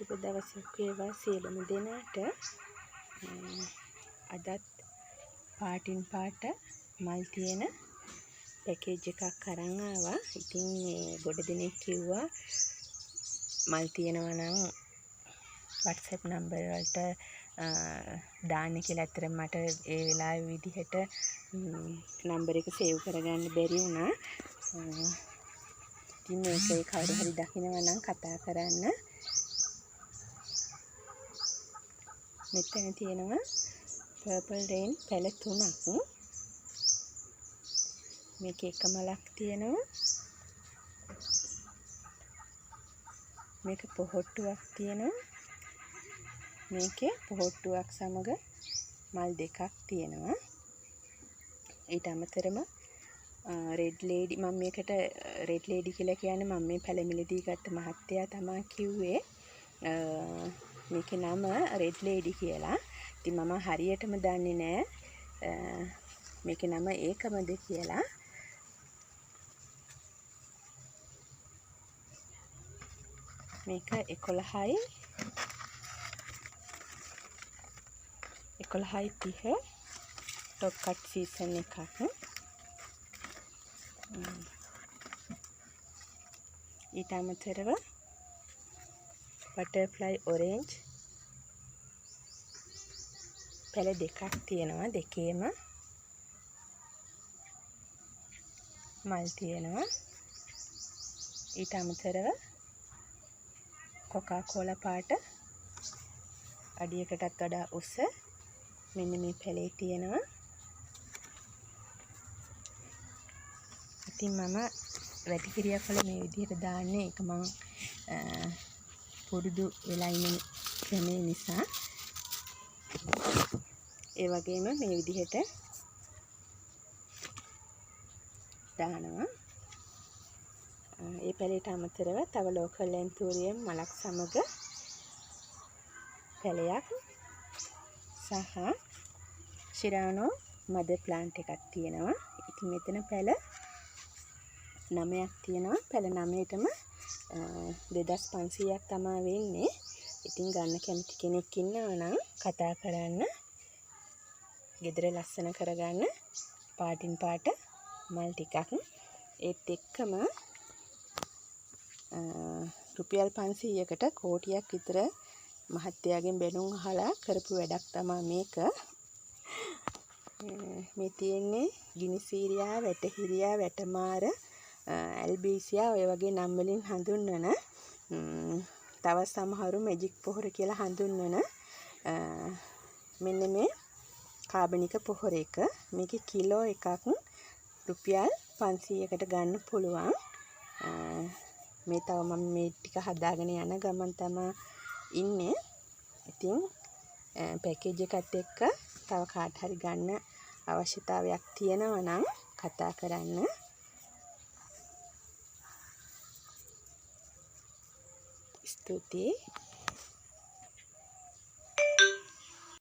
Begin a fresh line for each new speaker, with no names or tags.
සුබ දවසක් වේවා සියලුම දෙනාට. අදත් පාටින් පාට මල් තියෙන පැකේජ් එකක් අරන් ආවා. ඉතින් මේ ගොඩ දෙනෙක් කිව්වා මල් තියෙනවා නම් WhatsApp number වලට දාන්න කියලා. ඇත්තටම මට ඒ වෙලාවේ විදිහට නම්බර් එක සේව් කරගන්න බැරි වුණා. ඉතින් මේක කවුරු හරි දකිනවා නම් කතා කරන්න. මෙතන තියෙනවා පර්පල් රේන් පැල තුනක්. මේකේ එක මලක් තියෙනවා. මේක පොහොට්ටුවක් තියෙනවා. මේකේ පොහොට්ටුවක් සමග මල් දෙකක් තියෙනවා. ඊට අමතරව රෙඩ් ලේඩි, මම මේකට රෙඩ් ලේඩි කියලා කියන්නේ මම මේ පැල මිලදී ගත්ත මහත්තයා තමා කිව්වේ මේකේ නම රෙඩ් ලේඩි කියලා. ඉතින් මම හරියටම දන්නේ නෑ මේකේ නම ඒකමද කියලා. මේක 11යි 30 ටොප් කට් සීසන් එකක්. ඊට අමතරව බටර්ෆ්ලයි ඔරෙන්ජ් පැල දෙකක් තියෙනවා. දෙකේම මල් තියෙනවා. ඊට අමතරව කොකා කෝලා පාට අඩියකටත් වඩා උස මෙන්න මේ පැලේ තියෙනවා. ඉතින් මම වැටිකිරියක් වල මේ විදිහට දාන්නේ ඒක මං පුරුදු වෙලා ඉන්න ක්‍රමේ නිසා. ඒ වගේම මේ විදිහට දානවා. ඒ පැලේට අමතරව තව ලෝකල් ඇන්තූරියම් මලක් සමග පැලයක් සහ ශිරානෝ මදර් ප්ලාන්ට් එකක් තියෙනවා. ඉතින් මෙතන පැල 9ක් තියෙනවා. පැල 9ටම 2500ක් තමා වෙන්නේ. ඉතින් ගන්න කැමති කෙනෙක් ඉන්නවා නම් කතා කරන්න. ගෙදර ලස්සන කරගන්න පාටින් පාට මල් ටිකක්. ඒත් එක්කම රුපියල් 500කට කෝටියක් විතර මහත්තයාගෙන් බැනුම් අහලා කරපු වැඩක් තමා මේක. මේ තියෙන්නේ ගිනිසීරියා, වැටහිරියා, වැටමාර, ඇල්බීසියා ඔය වගේ නම් වලින් හඳුන්වන, තවත් සමහරු මැජික් පොහොර කියලා හඳුන්වන මෙන්න මේ කාබනික පොහොර එක. මේකේ කිලෝ එකක් රුපියල් 500කට ගන්න පුළුවන්. මේ තව මම මේ ටික හදාගෙන යන ගමන් තමා ඉන්නේ. ඉතින් පැකේජ් එකත් එක්ක තව කාට හරි ගන්න අවශ්‍යතාවයක් තියෙනවා නම් කතා කරන්න. ස්තුතියි.